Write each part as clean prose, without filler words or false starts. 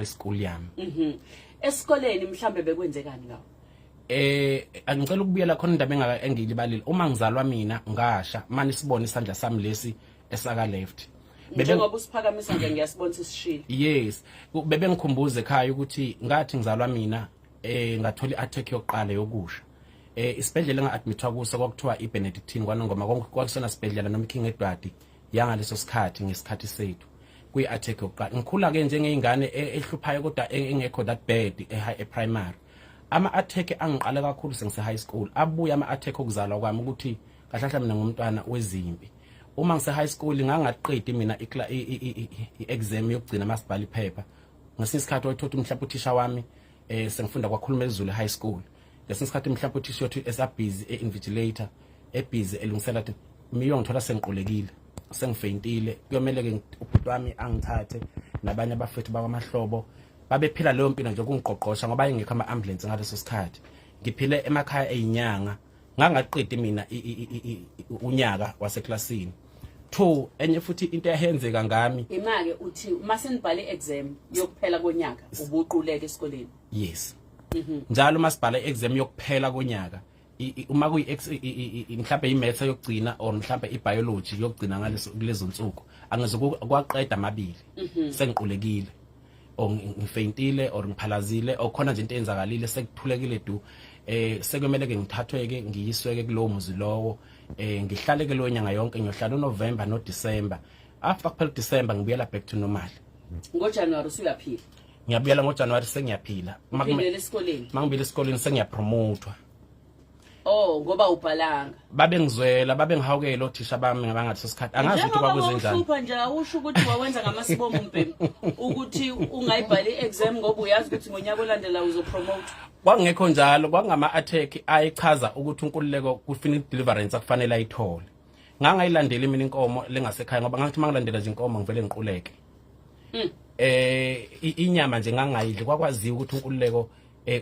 School yami. Esikoleni mhlambe bekwenzekani ngawo? Angicela ukubuyela khona indaba engaka engiyilibalile. Uma ngizalwa mina ngasha, manje sibone isandla sami lesi esaka left. Njengoba usiphakamisa nje, ngiyasibona sisishile. Yes, bebengikhumbuza ekhaya ukuthi ngathi ngizalwa mina ngathola i-attack yokuqala yokusha. Isibhedlela enga-admithwa kuso kwakuthiwa iBenedictine kwaNongoma, kwakusona sibhedlela noma iKing Edward yangaleso sikhathi, ngesikhathi sethu kuyi-attack yokuqala. Ngikhula-ke njengeyingane ehluphayo kodwa engekho that bad e-primary. Ama-attack angiqale kakhulu sengise-high school. Abuye ama-attack okuzalwa kwami ukuthi kahle kahle mina ngumntwana wezimpi. Uma ngise-high school ngangaqedi mina i-exam yokugcina masibhala iphepha. Ngesinye isikhathi wayethothi mhlawumbe uthisha wami, sengifunda kwakhuluma esiZulu high school, ngesinye isikhathi mhlawumbe uthisha yothi esabhizi e-invigilator, ebhizi elungisela, athi miyo ngithola sengiqulekile, sengifeyintile. Kuyomele-ke ubhuti wami angithathe nabanye abafethu bakwamahlobo babephila leyo mpilo nje kungiqoqosha ngoba ayengekho ama-ambulance ngaleso sikhathi. Ngiphile emakhaya eyinyanga, ngangaqedi mina unyaka waseklasini two. Enye futhi into eyahenzeka ngami. Imake uthi uma senibhale exam yokuphela konyaka ubuquleka esikoleni? Yes, njalo uma sibhala i-exam yokuphela konyaka, uma kuyi mhlawumbe i-maths yokugcina or mhlawumbe i-biology yokugcina ngaleso kulezo nsuku, angizokwaqeda amabili sengiqulekile or ngifeyintile or ngiphalazile or khona nje into eyenzakalile, sekuthulekile du. Sekumele ke ngithathwe ke ngiyiswe ke kulowo muzi lowo, ngihlale ke leyo nyanga yonke. Ngiyohlala uNovember noDecember. After kuphela uDecember ngibuyela back to normal. NgoJanuary usuyaphila? Ngiyabuyela ngoJanuary, sengiyaphila. Uphindele esikoleni? Mangibuyela esikoleni sengiyapromotwa. Oh, ngoba ubhalanga. Babengizwela, babengihawukela othisha bami ngabangaleso sikhathi. Angazi ukuthi Njengoba kwakwenzenjani. wawuhlupha nje, awusho ukuthi wawenza ngamasibomu mbhemu ukuthi ungayibhali i-exam ngoba uyazi ukuthi ngonyaka olandelayo uzopromote? Kwakungekho njalo, kwakungama-attack ayechaza ukuthi uNkululeko kufuna i-deliverance akufanele ayithole. Ngangayilandeli mina inkomo lengasekhaya ngoba ngathi mangilandela nje inkomo ngivele ngiquleke. Inyama nje ngangayidli, kwakwaziwa ukuthi uNkululeko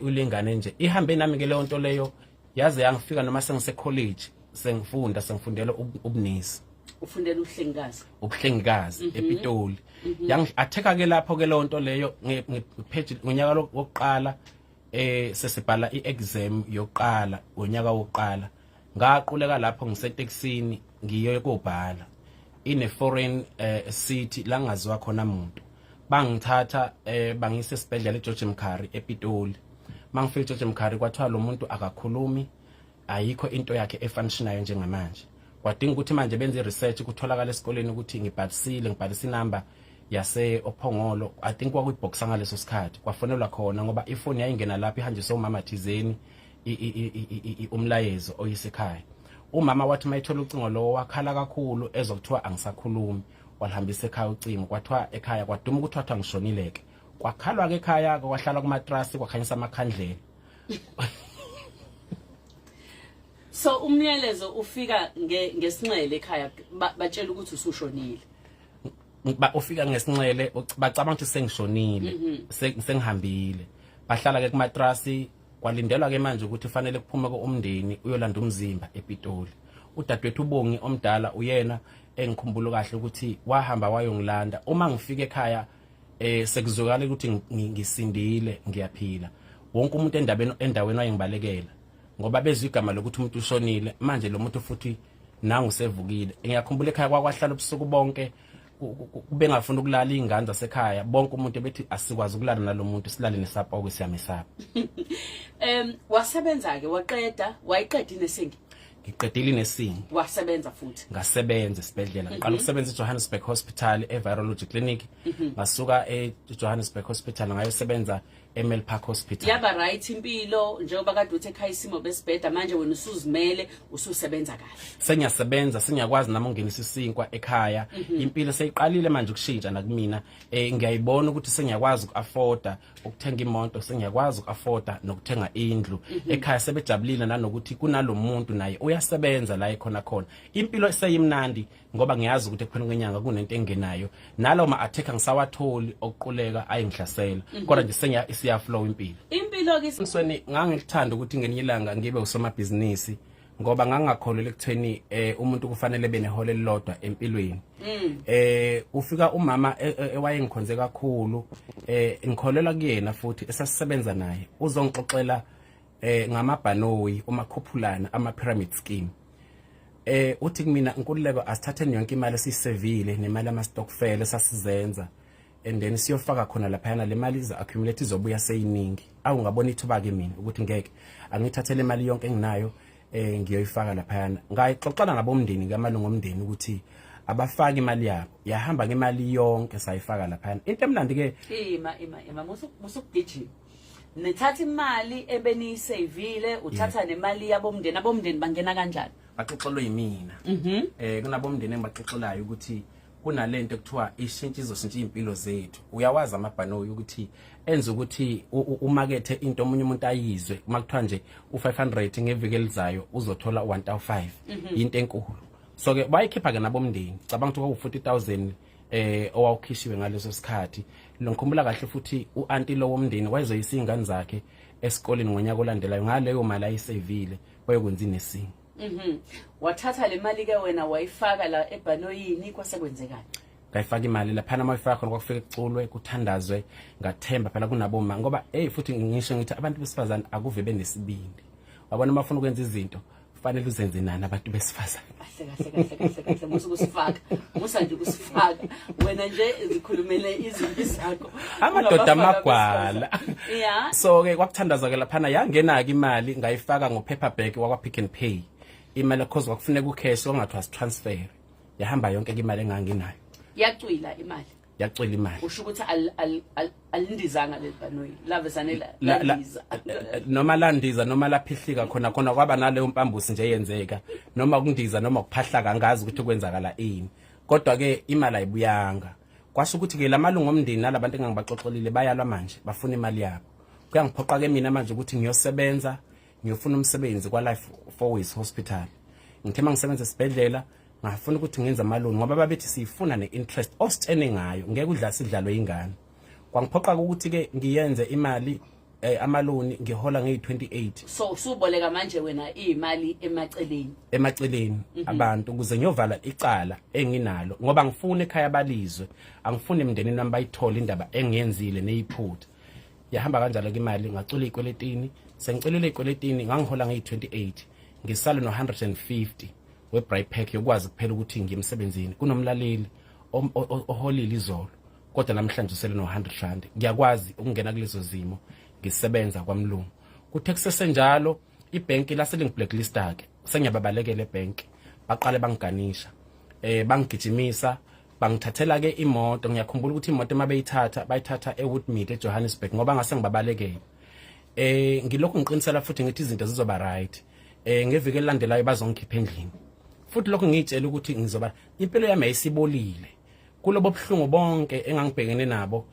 ulingane nje ihambe nami ke leyo nto leyo yaze yangifika noma sengise college, sengifunda, sengifundela ubunesi. Ufundela uhlengikazi? Ubuhlengikazi ePitoli. Yangi-attack ke lapho ke leyo nto leyo nge-page ngonyaka wokuqala, sesibhala i-exam yokuqala ngonyaka wokuqala. Ngaquleka lapho ngisetekisini ngiye kobhala in a foreign city la ngaziwa khona umuntu. Bangithatha bangisa esibhedlela eGeorge Mkhari ePitoli. Mangifika eGeorge Mkhari kwathiwa lo muntu akakhulumi, ayikho into yakhe efunctionayo njengamanje. Kwadinga ukuthi manje benze research, kutholakala esikoleni ukuthi ngibhalisile, ngibhalisa inamba yase Ophongolo, I think kwakuyiboxer ngaleso sikhathi. Kwafonelwa khona ngoba ifoni yayingena lapho ihanjiswe umama thizeni umlayezo oyisekhaya. Umama wathi mayithola ucingo lowo wakhala kakhulu ezokuthiwa angisakhulumi. Walihambisa ekhaya ucingo, kwathiwa ekhaya kwaduma ukuthi wathiwa ngishonile ke. Kwakhalwa ke ekhaya, kwahlala kumatrasi, kwakhanyisa amakhandlela. So umyalezo ufika ngesinxele ekhaya, batshela ukuthi usushonile? Ba ufika ngesinxele, bacabanga ukuthi sengishonile, sengihambile. Bahlala ke kumatrasi, kwalindelwa ke manje ukuthi fanele kuphume ko umndeni uyolanda umzimba ePitoli. Udadewethu uBongi omdala uyena engikhumbula kahle ukuthi wahamba wayongilanda. Uma ngifika ekhaya sekuzwakala ukuthi ngisindile, ngiyaphila. Wonke umuntu endabeni endaweni wayengibalekela ngoba bezwe igama lokuthi umuntu ushonile, manje lo muntu futhi nangu sevukile. Ngiyakhumbula ekhaya kwakwahlala ubusuku bonke kubengafuni ukulala iy'ngane zasekhaya, bonke umuntu ebethi asikwazi ukulala nalo muntu, silale nesapoko, siyamesaba. Wasebenza ke, waqeda, wayiqeda inursing? Ngiqedile inursing. Wasebenza futhi? Ngasebenza esibhedlela. Ngiqala ukusebenza eJohannesburg Hospital e-Virology Clinic. Ngasuka eJohannesburg Hospital ngayosebenza eMilpark Hospital. Yaba right impilo njengoba kade uthi ekhaya isimo besibheda, manje wena usuzimele, ususebenza kahle? Sengiyasebenza, sengiyakwazi nami ukungenisa isinkwa ekhaya. Impilo seyiqalile manje ukushintsha nakumina. Ngiyayibona ukuthi sengiyakwazi uku-afforda ukuthenga imoto, sengiyakwazi uku-afforda nokuthenga indlu. Ekhaya sebejabulile nanokuthi kunalomuntu naye uyasebenza la ekhona khona. Impilo seyimnandi ngoba ngiyazi ukuthi ekuphela kwenyanga kunento engenayo, nalawo ma-attack angisawatholi okuquleka ayengihlasela, kodwa nje sengiya isiya flow impilo. Impilo ke. Msweni, ngangikuthanda ukuthi ngelinye ilanga ngibe usomabhizinisi. Ngoba ngangakholelwa ekutheni umuntu kufanele beneholo elilodwa empilweni. Ufika umama ewayengikhonze kakhulu, ngikholelwa kuyena futhi esasisebenza naye, uzongixoxela ngamabhanoyi umakhuphulana ama pyramid scheme. Uthi kumina, "Nkululeko, asithatheni yonke imali esiyisevile nemali ama stokvel esasizenza and then siyofaka khona laphayana. Le mali izo accumulate, izobuya seyiningi." Awu, ngabona ithuba ke mina ukuthi ngeke angithathele imali yonke enginayo, ngiyoyifaka laphayana. Ngayixoxana nabomndeni, ngamalungu omndeni, ukuthi abafaki imali yabo. Yahamba ngemali yonke, sayifaka laphayana. Into emnandi ke Ima, ima, ima, musukugijima. Nithatha imali ebeniyiseyivile, uthatha nemali yabomndeni. Abomndeni bangena kanjani? Baxoxelwe yimina. Kunabomndeni engibaxoxelayo ukuthi kunalento ekuthiwa ishintsha, izoshintsha impilo zethu. Uyawazi amabhanoyi ukuthi enza ukuthi umakethe into omunye umuntu ayizwe. Uma kuthiwa nje u500 ngeviki elizayo uzothola u1.5, into enkulu. So ke bayikhipha ke nabomndeni. Cabanga ukuthi kwaku 40000 owawukhishiwe ngaleso sikhathi. Ngikhumbula kahle futhi uanti lo womndeni wayezoyisa izingane zakhe esikoleni ngonyaka olandelayo ngaleyo mali ayisevile, wayokwenza inursing. Wathatha le mali ke wena, wayifaka la ebhanoyini, kwase kwenzekani? Ngayifaka imali laphana. Uma uyifaka khona, kwakufike kuculwe, kuthandazwe. Ngathemba phela kunaboma, ngoba hey, futhi ngisho ngithi abantu besifazane akuve benesibindi. Wabona, uma ufuna ukwenza izinto kufanele uzenze nani abantu besifazane. Kahle, kahle, kahle, kahle, kahle. Musa ukusifaka, musa nje ukusifaka. Wena nje zikhulumele izimpi zakho. Amadoda Ungabafaka amagwala. abesifazane. So ke kwakuthandaza ke laphana, yangena ke imali. Ngayifaka ngo paper bag wakwa Pick n Pay imali, cause kwakufuneka ucash, kwangathiwa transfer. Yahamba yonke ke imali enganginayo. Yacwila imali? Yacwila imali. Usho ukuthi alindizanga leli bhanoyi, lavezane landiza? Noma landiza noma laphihlika, khona khona kwaba naleyo mpambusi nje eyenzeka, noma kundiza noma kuphahlaka, angazi ukuthi kwenzakala ini, kodwa ke imali ayibuyanga. Kwasho ukuthi ke lamalungu omndeni nalabantu engangibaxoxelile bayalwa manje, bafuna imali yabo. Kuyangiphoqa ke mina manje ukuthi ngiyosebenza, ngiyofuna umsebenzi kwa Life Fourways Hospital. Ngithe mangisebenza esibhedlela, ngafuna ukuthi ngenze amaloni, ngoba babethi siyifuna ne-interest ositshene ngayo, ngeke udla sidlalwe ingane. Kwangiphoqa ukuthi ke ngiyenze imali, amaloni, ngihola ngeyi-28. So usuboleka manje wena imali emaceleni? Emaceleni abantu, ukuze ngiyovala icala enginalo, ngoba ngifuna ekhaya balizwe, angifuni emndenini wami bayithole indaba engiyenzile neyiphutha. Yahamba kanjalo ke imali, ngacula iy'kweletini. Sengicelile ey'kweletini, ngangihola ngeyi-28, ngisale no-150 we-braai pack yokwazi kuphela ukuthi ngiye emsebenzini. Kunomlaleli oholile izolo, kodwa namhlanje usele no-100 rand. Ngiyakwazi ukungena kulezo zimo ngisebenza kwamlungu. Kuthe kusesenjalo, ibhenki lase lingiblacklista-ke, sengiyababalekela ebhenki. Baqale bangiganisha, bangigijimisa, bangithathela ke imoto. Ngiyakhumbula ukuthi imoto emabeyithatha, bayithatha eWoodmead eJohannesburg, ngoba ngase ngibabalekela. Ngilokhu ngiqinisela futhi ngithi izinto zizoba right, ngeviki elilandelayo bazongikhipha endlini futhi. Lokhu ngiyitshela ukuthi ngizoba, impilo yami yayisibolile kulobo buhlungu bonke engangibhekene nabo,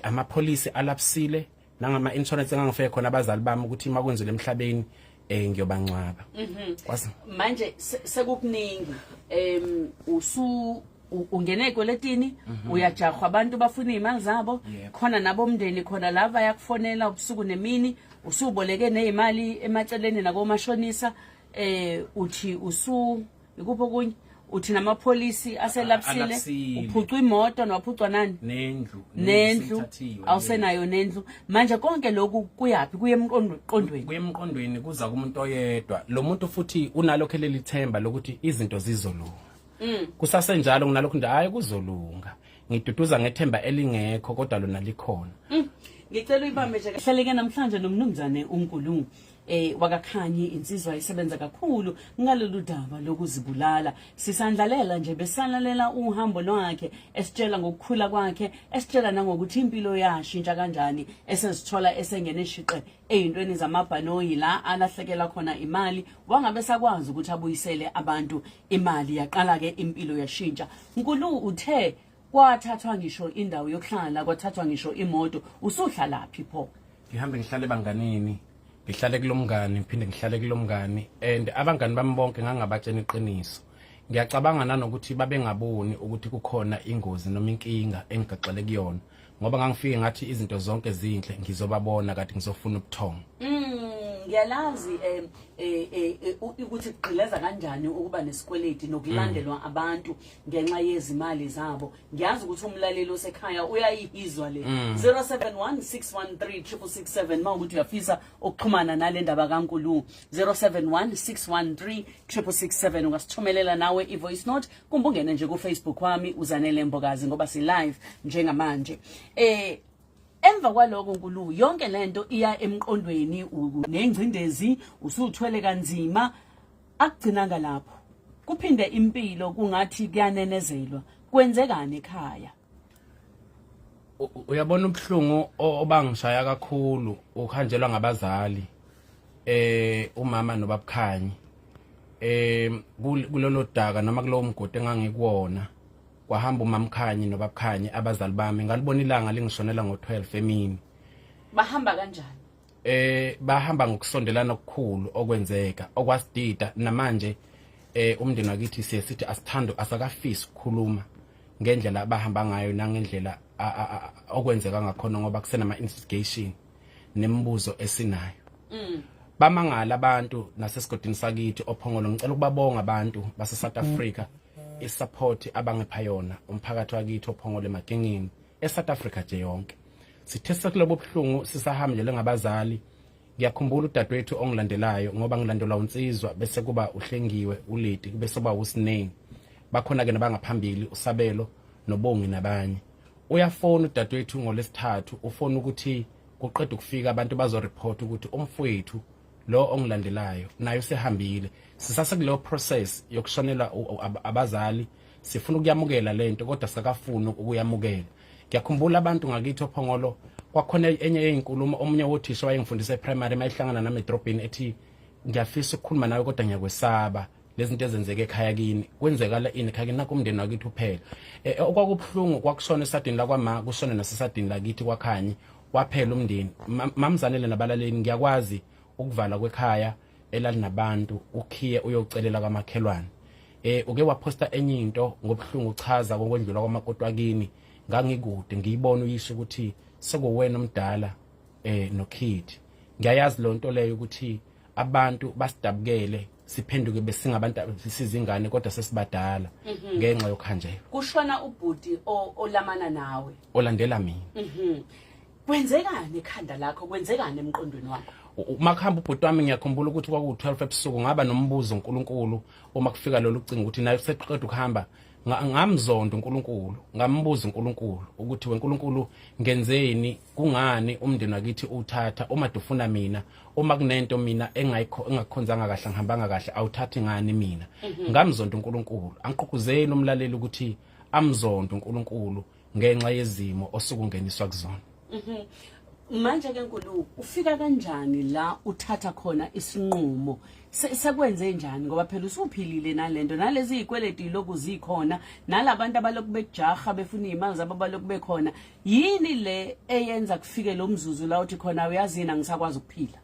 amapholisi alapsile nangama insurance engangifeke khona abazali bami ukuthi makwenzile emhlabeni ngiyobangcwaba. Kwase Manje sekukuningi, usu ungene ekweletini, uyajahwa, abantu bafuna iy'mali zabo. Khona nabomndeni khona la bayakufonela ubusuku nemini. Usuboleke ney'mali emaceleni nakomashonisa. Uthi usu ikuphi okunye? Uthi namapholisi aselapsile. Alapsile. Uphucwa imoto, nowaphucwa nani? Nendlu. Nendlu. Isithathiwe. Awusenayo nendlu manje. Konke lokhu kuyaphi? Kuye emqondweni? Kuye emqondweni, kuza kumuntu oyedwa. Lo muntu futhi unalokho leli themba lokuthi izinto zizolunga. Kusasenjalo, nginalokho nje, hayi, kuzolunga, ngiduduza ngethemba elingekho, kodwa lona likhona. Ngicela uyibambe nje. Hlaleke namhlanje nomnumzane uNkulu wakaKhanyi, insizwa isebenza kakhulu ngalolu daba lokuzibulala. Sisandlalela nje, besalalela uhambo lwakhe, esitshela ngokukhula kwakhe, esitshela nangokuthi impilo yashintsha kanjani esezithola esengene shiqe eyintweni zamabhanoyi la alahlekela khona imali, wangabe sakwazi ukuthi abuyisele abantu imali. Yaqala ke impilo yashintsha. Nkulu, uthe kwathathwa ngisho indawo yokuhlala, kwathathwa ngisho imoto. Usuhlalaphi pho? Ngihambe ngihlale ebanganini, ngihlale kulomngani, ngiphinde ngihlale kulomngani, and abangani bami bonke ngangabatshena iqiniso. Ngiyacabanga nanokuthi babengaboni ukuthi kukhona ingozi noma inkinga engigaxele kuyona, ngoba ngangifike ngathi izinto zonke zinhle, ngizobabona kade ngizofuna ubuthongo. Ngiyalazi ukuthi kugqileza kanjani ukuba nesikweleti nokulandelwa abantu ngenxa yezimali zabo. Ngiyazi ukuthi umlaleli osekhaya uyayizwa le. 0716136667 mawukuthi uyafisa ukuxhumana nale ndaba kaNkulu. 0716136667 ungasithumelela nawe i-voice note, kumbe ungene nje ku-Facebook wami uZanele Mbokazi, ngoba si-live njengamanje. Emva kwaloko Nkulu, yonke lento iya emqondweni, nengcindezi, usuthwele kanzima. Akugcinanga lapho, kuphinde impilo kungathi kuyanenezelwa. Kwenzekani ekhaya? Uyabona, ubuhlungu obangishaya kakhulu ukuhanjelwa ngabazali, umama nobabukhanyi, kulolo daka noma kulowo mgodi engangikuwona. Kwahamba umamkhanyi nobabukhanyi, abazali bami. Ngalibona ilanga lingishonela ngo-12 emini. Bahamba kanjani? Bahamba ngokusondelana okukhulu okwenzeka okwasidida. Namanje umndeni wakithi siye sithi asithando, asakafisi ukukhuluma ngendlela abahamba ngayo nangendlela okwenzeka ngakhona, ngoba kusenama investigation nemibuzo esinayo. Bamangala abantu nasesigodini sakithi oPhongolo. Ngicela ukubabonga abantu base South Africa, isupport abangipha yona, umphakathi wakithi oPhongolo, eMagengeni, eSouth Africa nje yonke. Sithe sekulobo buhlungu sisahamba nje ngabazali, ngiyakhumbula udadewethu ongilandelayo, ngoba ngilandelwa uNsizwa, bese kuba uHlengiwe, uLeti, bese kuba uSineng, bakhona ke nabangaphambili, uSabelo noBongi nabanye. Uyafona udadewethu ngolesithathu, ufona ukuthi kuqeda ukufika abantu bazoreport ukuthi umfowethu lo ongilandelayo naye usehambile. Sisasekuleyo process yokushonela abazali, sifuna ukuyamukela lento kodwa sakafuni ukuyamukela. Ngiyakhumbula abantu ngakithi oPhongolo, kwakhona enye yezinkulumo omunye wothisha wayengifundisa eprimary mayihlangana nami edrobheni, ethi, "Ngiyafisa ukukhuluma nawe kodwa ngiyakwesaba lezi zinto ezenzeke ekhaya kini. Kwenzekala ini ekhaya kini? Nakho umndeni wakithi uphela." Okwakubuhlungu, kwakushona esadini lakwama, kushona nasesadini lakithi kwaKhanyi, waphela umndeni. Mamzanele nabalaleli, ngiyakwazi ukuvala kwekhaya elalinabantu, ukhiye uyocelela kwamakhelwane. Uke waposta enye into ngobuhlungu, uchaza kokwendlula kwamakoti wakini. Ngangikude ngiyibona uyisho ukuthi sekuwena omdala nokhithi. Ngiyayazi lo nto leyo ukuthi abantu basidabukele, siphenduke besingabantu sizingane kodwa sesibadala ngenxa yokuhanjelwa. Kushona ubhuti olamana nawe? Olandela mina. Kwenzekani ekhanda lakho? Kwenzekani emqondweni wakho? Uma kuhamba ubhuti wami, ngiyakhumbula ukuthi kwaku-12 ebusuku, ngaba nombuzo uNkulunkulu uma kufika lolu cingo ukuthi naye useqeda ukuhamba. Ngamzonda uNkulunkulu, ngambuza uNkulunkulu ukuthi, "WeNkulunkulu, ngenzeni? Kungani umndeni wakithi uthatha uma dufuna mina? Uma kunento mina engayikho, engakhonzanga kahle, ngihambanga kahle, awuthathi ngani mina?" Ngamzonda uNkulunkulu. Angigqugquzeli umlaleli ukuthi amzonde uNkulunkulu ngenxa yezimo osukungeniswa kuzona. Manje ke Nkulu, ufika kanjani la uthatha khona isinqumo? Sekwenze njani? Ngoba phela usuphilile nalento, nalezi zikweleti lokhu zikhona, nalabantu abalokhu bekujaha befuna izimali zabo balokhu bekhona. Yini le eyenza kufike lo mzuzu la uthi khona, uyazini, angisakwazi ukuphila?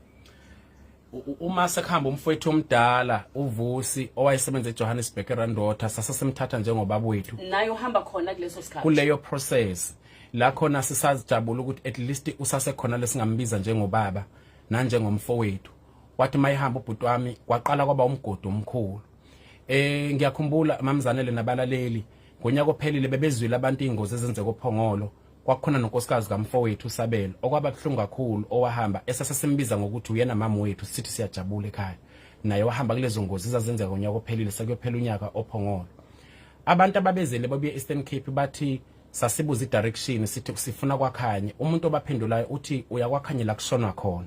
Uma sekuhamba umfowethu omdala uVusi owayesebenza eJohannesburg eRand Water, sasesimthatha njengobaba wethu. Naye uhamba khona kuleso sikhathi? Kuleyo process la khona sisazijabula ukuthi at least usasekhona lesingambiza njengobaba nanjengomfowethu. Wathi mayihamba ubhuti wami, kwaqala kwaba umgodi omkhulu. Ngiyakhumbula, mamzanele nabalaleli, ngonyaka ophelile bebezwile abantu ingozi ezenzeka oPhongolo. Kwakhona nonkosikazi kamfowethu uSabelo, okwaba buhlungu kakhulu, owahamba, esasesimbiza ngokuthi uyena mama wethu, sithi siyajabula ekhaya. Naye wahamba kulezo ngozi ezazenzeka ngonyaka ophelile, sekuyophela unyaka oPhongolo. Abantu ababezele babuye Eastern Cape bathi sasibuza i-direction, sithi sifuna kwaKhanye. Umuntu obaphendulayo uthi uya kwaKhanye la kushonwa khona,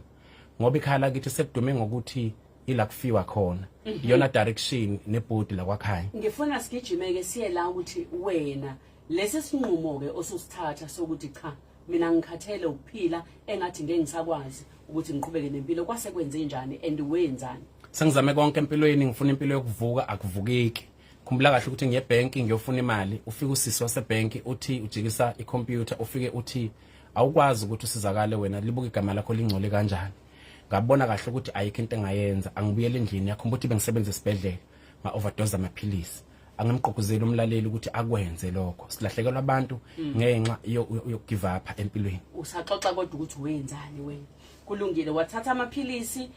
ngoba ikhaya lakithi sekudume ngokuthi ila kufiwa khona. Iyona direction nebhodi la kwaKhanye. Ngifuna sigijimeke siye la ukuthi wena lesi sinqumo ke osusithatha sokuthi, cha, mina ngikhathele ukuphila, engathi ngeke ngisakwazi ukuthi ngiqhubeke nempilo, kwase kwenze njani and wenzani? Sengizame konke empilweni, ngifuna impilo yokuvuka, akuvukeki. Khumbula kahle ukuthi ngiye ebhenki ngiyofuna imali, ufike usisi wasebhenki uthi ujikisa ikhompyutha, ufike uthi awukwazi ukuthi usizakale wena, libuka igama lakho lingcole kanjani. Ngabona kahle ukuthi ayikho into engayenza, angibuyele endlini. Yakhumbula ukuthi bengisebenza esibhedlela, nga-overdose amaphilisi. Angimgqugquzeli umlaleli ukuthi akwenze lokho. Silahlekelwa abantu ngenxa yokugive up empilweni. Usaxoxa kodwa ukuthi wenzani wena. Kulungile, wathatha amaphilisi.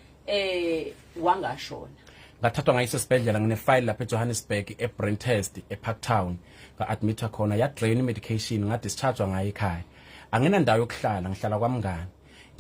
Wangashona. Ngathathwa ngayiswa esibhedlela, ngine-file lapha eJohannesburg, eBrentest, eParktown. Nga-admitha khona, ya-drain i-medication, ngadischargewa ngayo ekhaya. Anginandawo yokuhlala, ngihlala kwamngani.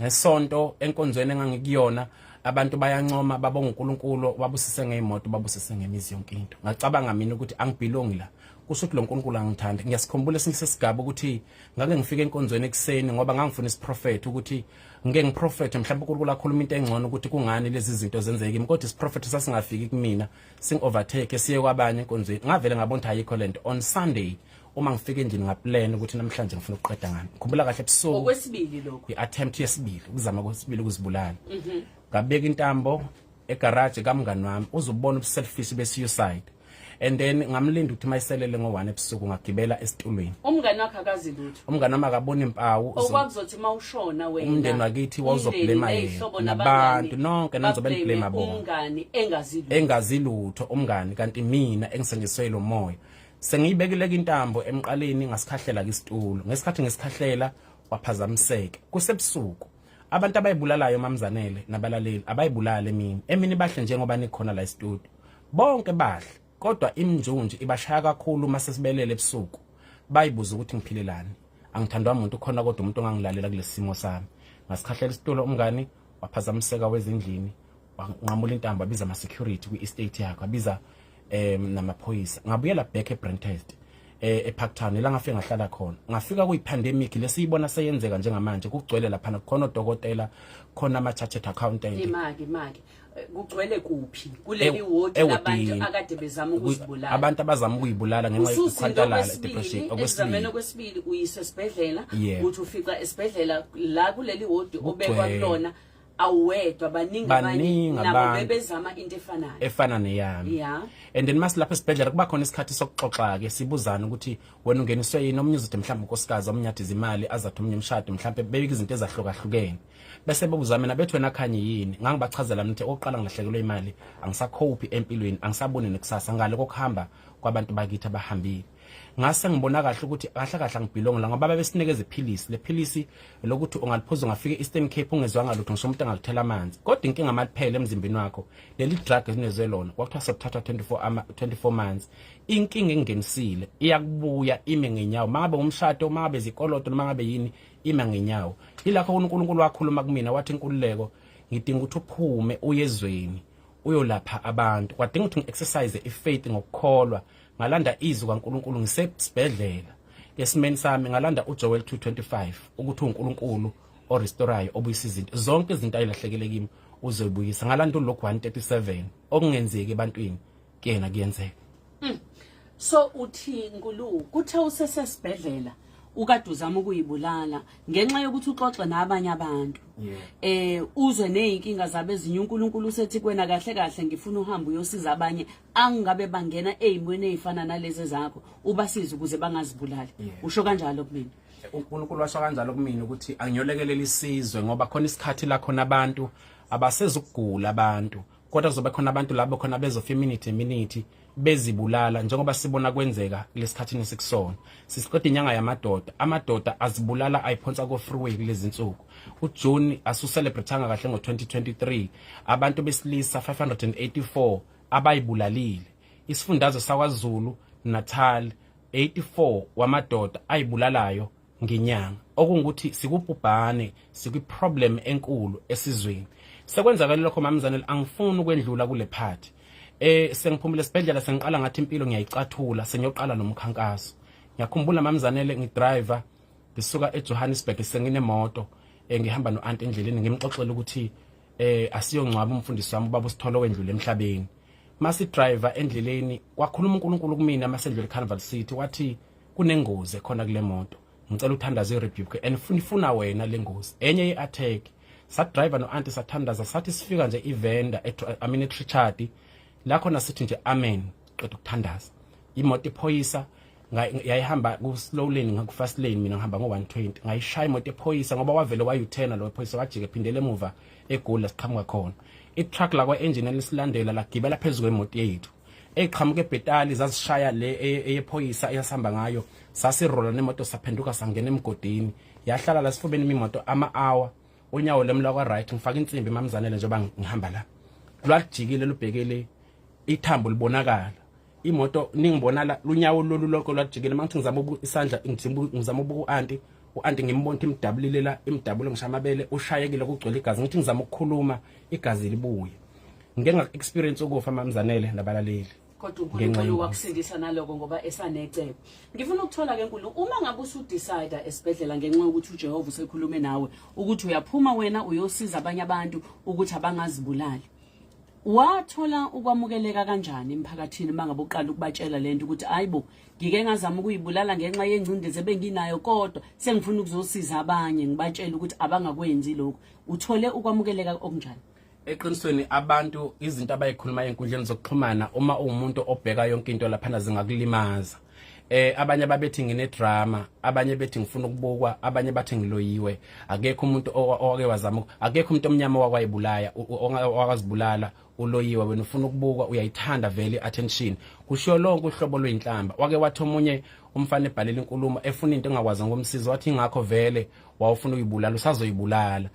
Ngesonto enkonzweni engangikuyona, abantu bayancoma, babonga uNkulunkulu, babusise ngeyimoto, babusise ngemizi, yonke into. Ngacabanga mina ukuthi angibelongi la, kusho ukuthi lo nkulunkulu angithandi. Ngiyasikhumbula esinye sesigaba ukuthi ngake ngifike enkonzweni ekuseni ngoba ngangifuna isiprofetho, ukuthi ngike ngiprofethe, mhlawumbe uNkulunkulu akhuluma into engcono ukuthi kungani lezi zinto zenzeke kimi, kodwa isiprofetho sasingafiki kumina, sing-overtake siye kwabanye enkonzweni. Ngavele ngabona ukuthi ayikho lento. On Sunday uma ngifika endlini, ngaplan ukuthi namhlanje ngifuna ukuqeda ngami. Ngikhumbula kahle ebusuku. Okwesibili lokho. I-attempt yesibili, ukuzama kwesibili ukuzibulala. Ngabeka intambo egaraji kamngani wami, uzubona ubuselfish be-suicide, and then ngamlinda ukuthi mayiselele ngo-1 ebusuku, ngagibela esitulweni. Umngane wakhe akazi lutho? Umngani wami akabona impawu. Okwakuzothi uma ushona wena, umndeni wakithi wawuzoblema umndeni, yena ney'hlobo, nabantu nabangani nonke nanizobe bablame niblema bona. Umngani engazi lutho. Engazi lutho umngani, kanti mina engisenjiswe lo moya. Sengiyibekile intambo emqaleni, ngasikhahlela isitulo. Ngesikhathi ngisikhahlela, waphazamiseka. Kusebusuku. Abantu abayibulalayo, mamzanele nabalaleli, abayibulali emini. Emini bahle njengoba nikhona la e-studio, bonke bahle, kodwa imnjunji ibashaya kakhulu uma sesibelele ebusuku. Bayibuza ukuthi ngiphilelani, angithandwa umuntu khona, kodwa umuntu ongangilalela kulesi simo sami. Ngasikhahlela isitulo, umngani waphazamiseka wezindlini, wanqamula intambo, abiza ama-security kwi-estate yakhe, abiza namaphoyisa. Ngabuyela back eBrentest, eParktown, la ngafika ngahlala khona. Ngafika kuyi-pandemic lesiyibona seyenzeka njengamanje. Kugcwele laphana, khona odokotela, khona ama-chartered accountant. Imaki kugcwele kuphi? Kuleli wodi ewodini. labantu akade bezama ukuzibulala? Abantu abazama ukuyibulala ngenxa ususinto yokukhwantalala, depression. Okwesibili, okwesibili uyiswe esibhedlela. Uthi ufica esibhedlela la kuleli wodi obekwa Kugcwele. kulona, awuwedwa, baningi abanye Baningi nabo abantu. bebezama into efanayo. Efana neyami. And then masilapha esibhedlela kuba khona isikhathi sokuxoxa-ke, sibuzane ukuthi wena ungeniswe yini. Omunye uzothi mhlawumbe unkosikazi, omunye athi izimali, azathi omunye umshado, mhlawumbe bebika izinto ezahlukahlukene, bese bebuza mina, bethi wena khanye yini? Ngangibachazela mina ukuthi okokuqala ngilahlekelwe imali, angisakhophi empilweni, angisaboni nekusasa ngale kokuhamba kwabantu bakithi abahambile. Ngase ngibona kahle ukuthi kahle kahle angibelongi la, ngoba babesinikeza iphilisi, lephilisi lokuthi ungaliphuza ungafika e-Eastern Cape ungezwanga lutho, ngisho umuntu angakuthela amanzi, kodwa inkinga maliphele emzimbeni wakho leli drug esinezwe lona, kwakuthiwa sokuthatha 24 months, inkinga engenisile iyakubuya ime ngenyawo, mangabe umshado, mangabe izikoloto, noma ngabe yini, ima ngenyawo. Yilakho uNkulunkulu wakhuluma kumina, wathi, "Inkululeko, ngidinga ukuthi uphume uye ezweni uyolapha abantu." Kwadinga ukuthi ngi-exercise ifaith ngokukholwa. Ngalanda izwi kaNkulunkulu ngisesibhedlela esimeni sami, ngalanda uJoel 2:25 ukuthi uNkulunkulu orestorayo, obuyisa izinto zonke, izinto ayilahlekele kimi uzoyibuyisa. Ngalanda uLuke 1:37, okungenzeki ebantwini kuyena kuyenzeka. So uthi Nkulu, kuthe usesesibhedlela ukade uzama ukuyibulala, ngenxa yokuthi uxoxe nabanye abantu, uzwe nezinkinga zabo ezinye, uNkulunkulu usethi kuwena, kahle kahle ngifuna uhambe uyosiza abanye angabe bangena ezimweni ezifana nalezi zakho, ubasize ukuze bangazibulali. Usho kanjalo kumina? UNkulunkulu washo kanjalo kumina ukuthi angiyolekelela isizwe, ngoba khona isikhathi la khona abantu abasezukugula abantu, kodwa kuzobe khona abantu labo khona bezofa iminute iminute bezibulala, njengoba sibona kwenzeka kulesikhathini esikusona. Sisiqeda inyanga yamadoda, amadoda azibulala ayiphonsa ko freeway kulezi insuku. uJune asucelebrate kahle ngo2023, abantu besilisa 584 abayibulalile. Isifundazwe sakwaZulu Natal, 84 wamadoda ayibulalayo ngenyanga, okungukuthi sikubhubhane, sikwi-problem enkulu esizweni. Sekwenzakale lokho, mamzanele, angifuni ukwendlula kule part. Sengiphumile esibhedlela, sengiqala ngathi impilo ngiyayicathula, sengiyoqala nomkhankaso. Ngiyakhumbula, mamzanele, ngidriver ngisuka eJohannesburg, senginemoto, ngihamba no-aunt endleleni, ngimxoxela ukuthi asiyongcwaba umfundisi wami, ubaba uSitholo, wendlule emhlabeni. Masi driver endleleni, kwakhuluma uNkulunkulu kumina masendlule eCarnival City, wathi kunengozi ekhona kule moto, ngicela uthandaze, rebuke and ifuna wena le ngozi, enye ye-attack. Sadriver no-auntie, sathandaza, sathi sifika nje ivenda, I mean eTrichard la khona, sithi nje amen, qeda ukuthandaza, imoto iphoyisa yayihamba ku slow lane, ngaku fast lane, mina ngihamba ngo 120, ngayishaya imoto ephoyisa, ngoba wavele wayu-turn lo phoyisa, wajika ephindele emuva eGoli lasiqhamuka khona. I-truck la kwa-engine elisilandela lagibela phezu kwemoto yethu eqhamuka eBhetali, zazishaya le eyephoyisa eyasihamba ngayo. Sasirola nemoto, saphenduka, sangena emgodini, yahlala la sifubeni imoto ama-hour. Unyawo lami lakwa right ngifaka insimbi mamzanele njengoba ngihamba la. Lwajikile lubhekele ithambo libonakala. Imoto ningibona la lunyawo lolu lonke lwajikile mangithi ngizama isandla ngizama ubuka uanti uanti ngimbona ukuthi imdabulile la imdabule ngisho amabele ushayekile kugcwele igazi ngithi ngizama ukukhuluma igazi libuye. Ngike nga experience ukufa mamzanele nabalaleli. Kodwa uNkulunkulu wakusindisa naloko ngoba esanecebo. Ngifuna ukuthola ke Nkulu uma ngabe usudecide esibhedlela ngenxa yokuthi uJehova usekhulume nawe ukuthi uyaphuma wena uyosiza abanye abantu ukuthi abangazibulali. Wathola ukwamukeleka kanjani emphakathini uma ngabe uqala ukubatshela lento ukuthi hayibo ngike ngazama ukuyibulala ngenxa yengcindezi ebenginayo kodwa sengifuna ukuzosiza abanye ngibatshela ukuthi abangakwenzi lokhu. Uthole ukwamukeleka okunjani? Eqinisweni abantu izinto abayikhuluma ezinkundleni zokuxhumana uma uwumuntu obheka yonke into laphana zingakulimaza. Abanye babethi ngine drama, abanye bethi ngifuna ukubukwa, abanye bathi ngiloyiwe. Akekho umuntu owake wazama, akekho umuntu omnyama owakwayibulaya, owakazibulala, uloyiwe wena ufuna ukubukwa, uyayithanda vele attention. Kushiwo lonke uhlobo lweinhlamba. Wake wathi omunye umfana ebhalela inkulumo efuna into engakwazi ngomsizi wathi ingakho vele wawufuna uyibulala usazoyibulala.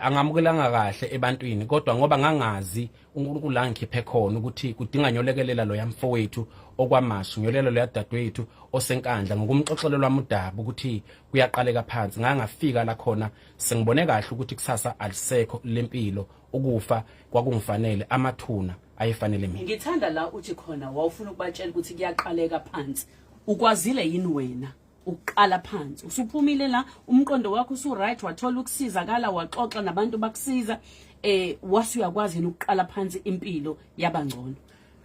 Angamukelanga kahle ebantwini kodwa ngoba ngangazi uNkulunkulu angikhiphe khona ukuthi kudinga nyolekelela loya mfowethu okwamashu nyolela loya dadewethu osenkandla ngokumxoxela lwami udaba ukuthi kuyaqaleka phansi ngangafika la khona sengibone kahle ukuthi kusasa alisekho lempilo ukufa kwakungifanele amathuna ayefanele mina. Ngithanda la uthi khona wawufuna ukubatshela ukuthi kuyaqaleka phansi ukwazile yini wena ukuqala phansi usuphumile la umqondo wakho usu right wathola ukusizakala waxoxa nabantu bakusiza wase uyakwazi yini ukuqala phansi impilo yabangcono?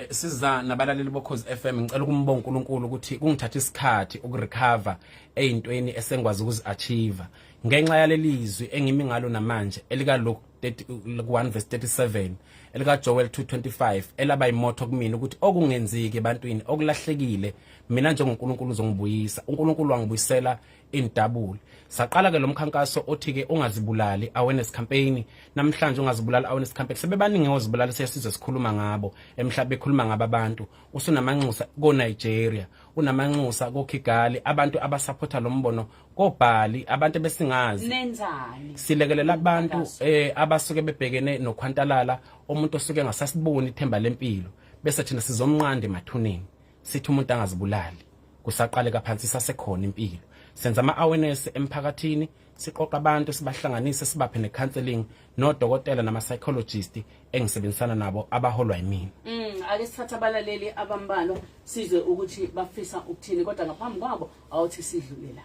Siza nabalaleli boKhozi FM ngicela ukumbonga uNkulunkulu ukuthi kungithatha isikhathi ukurecover ezintweni esengikwazi ukuziachieve ngenxa yalelizwi engimi ngalo namanje elika Luke 1 verse 37 elika Joel 2:25 elaba imotho kumina ukuthi okungenzeki ebantwini okulahlekile mina njengoNkulunkulu uzongibuyisa. uNkulunkulu wangibuyisela indabule. Saqala ke lo mkhankaso othi ke ungazibulali awareness campaign. Namhlanje ungazibulali awareness campaign sebebaningi ozibulali sesizwe sikhuluma ngabo emhlabeni bekhuluma ngabo abantu. Usunamanxusa ko Nigeria, unamanxusa ko Kigali, abantu abasupporta lo mbono kobhali abantu besingazi. Nenzani? Silekelela abantu abasuke bebhekene nokhwantalala, umuntu osuke engasasiboni ithemba lempilo bese thina sizomnqanda emathuneni sithi umuntu angazibulali kusaqaleka phansi sasekhona impilo. Senza ama awareness emphakathini, siqoqa abantu sibahlanganise sibaphe ne counseling nodokotela nama psychologist engisebenzisana nabo abaholwa yimina. Ake sithathe abalaleli abambalwa sizwe ukuthi bafisa ukuthini kodwa ngaphambi kwabo awuthi sidlule la.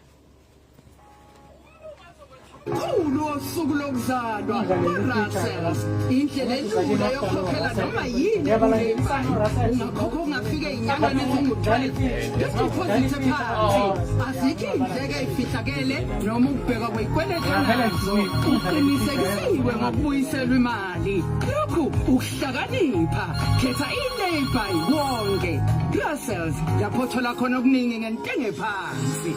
Mkhulu wosuku lokuzalwa uRussell indlela elula yokukhokhela noma yini kule imali ungakhokha ungafika ey'nyangeni ezingu-12 ngediphozithe phansi azikho iy'ndleko ey'fihlakele noma ukubhekwa kwey'kweletu onazo uqinisekisiwe ngokubuyiselwa imali lokhu ukuhlakanipha khetha i-lay-by wonke Russells lapho othola khona okuningi ngentengo ephansi.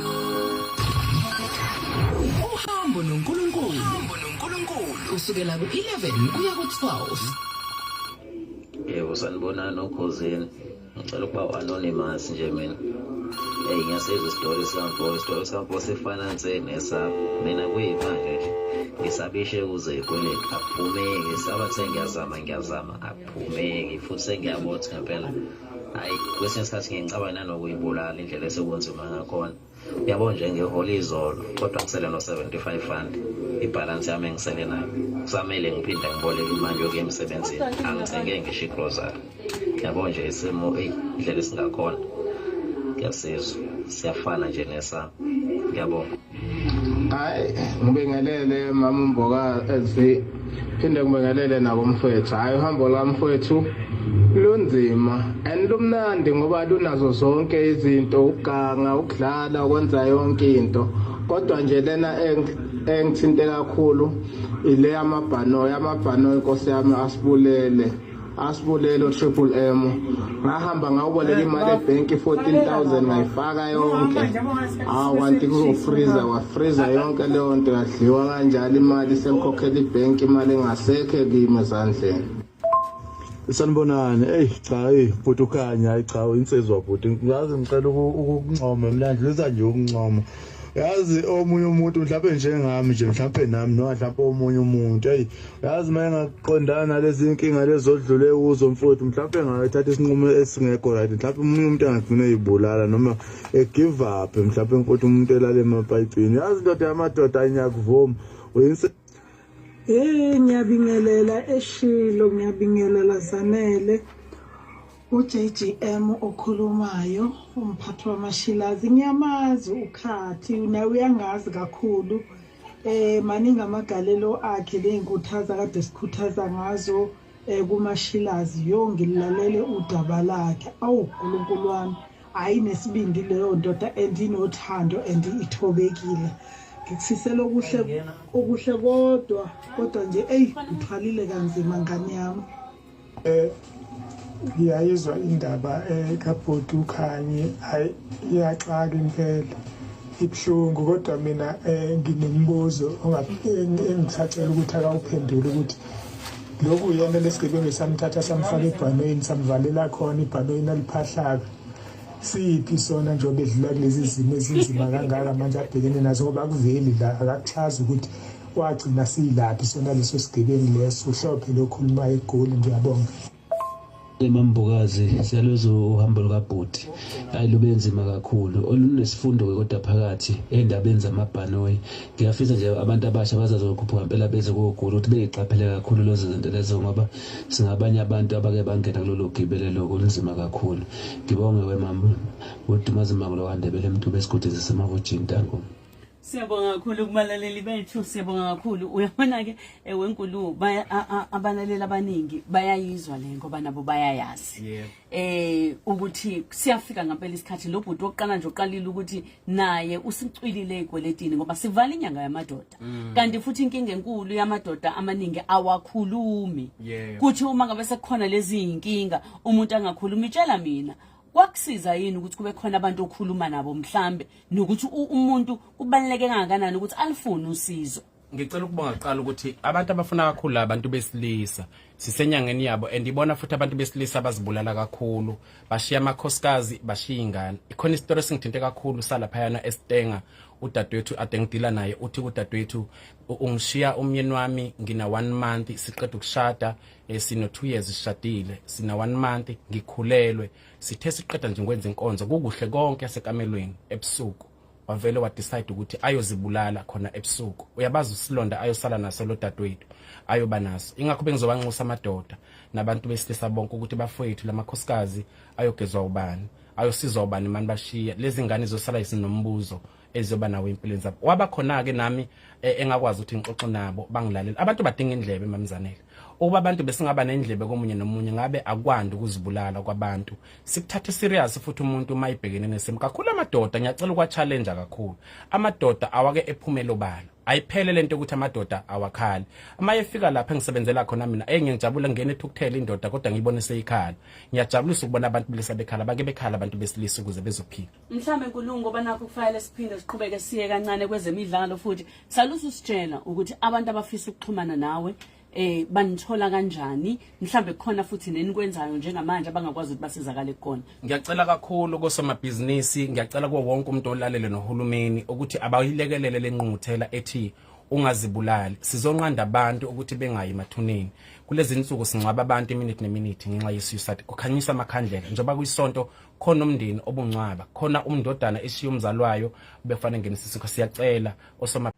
Uhambo noNkulunkulu. Uhambo noNkulunkulu kusukela ku-11 kuya ku-12. Yebo sanibonani okhozini. Ngicela ukuba anonymous nje mina. Hey ngiyasizwa isitori sikamfo, isitori sikamfo sifana nse nesami. Mina kuyimanje nje ngisabishe kuze ikweletu akuphumeki saba sengiyazama ngiyazama akuphumeki futhi sengiyabona ukuthi ngempela hayi kwesinye isikhathi ngiyengicabanga nanokuyibulala indlela esekunzima ngakhona. Uyabo nje ngihole izolo kodwa ngisele no-75 rand ibhalansi yami engisele nayo kusamele ngiphinde ngiboleke imali yokuya emsebenzini angithenge ngisho igrosari yabo nje isimo eyi indlela esingakhona ngiyasizwa siyafana nje nesami ngiyabonga. Hayi ngibingelele mama uMbokazi phinde ngibingelele nabo mfowethu. Hayi uhambo lwami mfowethu lunzima and lumnandi ngoba lunazo zonke izinto, ukuganga, ukudlala, ukwenza yonke into. Kodwa nje lena engithinte kakhulu ile yamabhanoyi, amabhanoyi Nkosi yami asibulele. Asibulele uTriple M. Ngahamba ngawuboleka imali ebhenki 14000 ngayifaka yonke. Hawu kanti kuzofreeza wafreeza yonke leyo nto yadliwa kanjalo imali sengikhokhela ibhenki imali engasekho kimi ezandleni. Sanibonani. Ey cha ey bhuti ukhanya hayi cha insizwa bhuti. Ngaze ngicela ukukuncoma mina ngidlulisa nje ukuncoma. Yazi omunye umuntu mhlawumbe njengami nje mhlawumbe nami noma mhlawumbe omunye umuntu hey yazi uma engaqondana nalezi inkinga lezi odlule kuzo mfowethu mhlawumbe ngayothatha isinqumo esingekho right mhlawumbe omunye umuntu angagcina eyibulala noma egive up mhlawumbe mfowethu umuntu elale emapayipini yazi indoda yamadoda ayingakuvumi uyinse Eh ngiyabingelela eshilo ngiyabingelela Zanele uJGM okhulumayo umphathi wamashilazi ngiyamazi ukhathi naye uyangazi kakhulu eh maningi amagalelo akhe lezinkuthaza kade sikhuthaza ngazo eh kumashilazi yo ngilalele udaba lakhe awu uNkulunkulu wami hayi nesibindi leyo ndoda and inothando and ithobekile ngikufisela okuhle okuhle kodwa kodwa nje eyi uthwalile kanzima ngane yami eh ngiyayizwa indaba ekabhuti eh, uKhanyi hayi iyaxaka impela ibuhlungu kodwa mina eh, nginombuzo engisacela ukuthi akawuphendule ukuthi lokhu uyena lesigebengu samthatha samfaka ebhanoyini samvalela khona ibhanoyini aliphahlaka siphi sona njengoba edlula kulezi zimo ezinzima kangaka manje abhekene nazo ngoba akuveli la akakuchazi ukuthi wagcina siyilaphi sona leso sigebengu leso uhlophe lokhuluma egoli ngiyabonga Mambokazi siyaluzwa uhambo lukabhuti hayi lube nzima kakhulu olunesifundo-ke kodwa phakathi ey'ndabeni zamabhanoyi ngiyafisa nje abantu abasha bazazokhuphuka mpela beze kogula ukuthi beyiqaphele kakhulu lezo zinto lezo ngoba singabanye abantu abake bangena kulolo gibe lelo kunzima kakhulu ngibonge wemama udumazi mangulo wandebele mntu besigodini sasemahojini ntango Siyabonga kakhulu kubalaleli bethu, siyabonga kakhulu. Uyabona ke ewenkulu abalaleli abaningi bayayizwa le ngoba nabo bayayazi. Eh ukuthi siyafika ngempela isikhathi lo bhuti wokuqala nje uqalile ukuthi naye usicwilile ezikweletini ngoba sivala inyanga yamadoda. Mm. Kanti futhi inkinga enkulu yamadoda amaningi awakhulumi. Kuthi uma ngabe sekukhona lezi inkinga umuntu angakhulumi tshela mina kwakusiza yini ukuthi kube khona abantu okhuluma nabo mhlambe nokuthi umuntu kubaluleke kangakanani ukuthi alifune usizo ngicela ukubonga kuqala ukuthi abantu abafuna kakhulu abantu besilisa sisenyangeni yabo and ibona futhi abantu besilisa abazibulala kakhulu bashiya amakhosikazi bashiya ingane ikhona isitori esingithinte kakhulu salaphayana esitenga udadewethu ade ngidila naye uthi kudadewethu ungishiya umyeni wami ngina one month siqeda ukushada eh, sino 2 years sishadile sina 1 month ngikhulelwe sithe siqeda nje ngwenza inkonzo kukuhle konke sekamelweni ebusuku wavele wa decide ukuthi ayozibulala khona ebusuku uyabazi usilonda ayosala naso lo dadewethu ayoba naso ingakho bengizobanxusa amadoda nabantu besilisa bonke ukuthi bafowethu lamakhosikazi ayogezwa ubani ayosizwa ubani mani bashiya lezi ngane zosala isinombuzo eziyoba nawo empilweni zabo waba khona-ke nami eh, engakwazi ukuthi ngixoxe nabo bangilalela abantu badinga indlebe mamzanele ukuba abantu besingaba nendlebe komunye nomunye ngabe akwandi ukuzibulala kwabantu sikuthathe serious futhi umuntu uma ibhekene nesimo kakhulu amadoda ngiyacela ukwa-challenge kakhulu amadoda awake ephumele obala ayiphele lento ukuthi amadoda awakhali uma efika lapha engisebenzela khona mina ey ngiyajabula ngene ethukuthela indoda kodwa ngiyibone seyikhala ngiyajabulisa ukubona abantu belisa bekhala bake bekhala abantu besilisa ukuze bezophila Mhlawumbe Nkulungu ngoba nakho kufanele siphinde siqhubeke siye kancane kwezemidlalo futhi salusa usitshela ukuthi abantu abafisa ukuxhumana nawe eh banithola kanjani mhlambe kukhona futhi nenikwenzayo njengamanje abangakwazi ukuthi basizakale kukona Ngiyacela kakhulu kosomabhizinisi ngiyacela kuwo wonke umuntu olalele nohulumeni ukuthi abayilekelele lenqunguthela ethi ungazibulali sizonqanda abantu ukuthi bengayi emathuneni kulezi nsuku singcwaba abantu iminute neminute ngenxa ye-suicide kukhanyiswa amakhandlela njengoba kuyisonto khona umndeni obungcwaba khona umndodana eshiya umzali wayo befanele ngenisa isiko siyacela osoma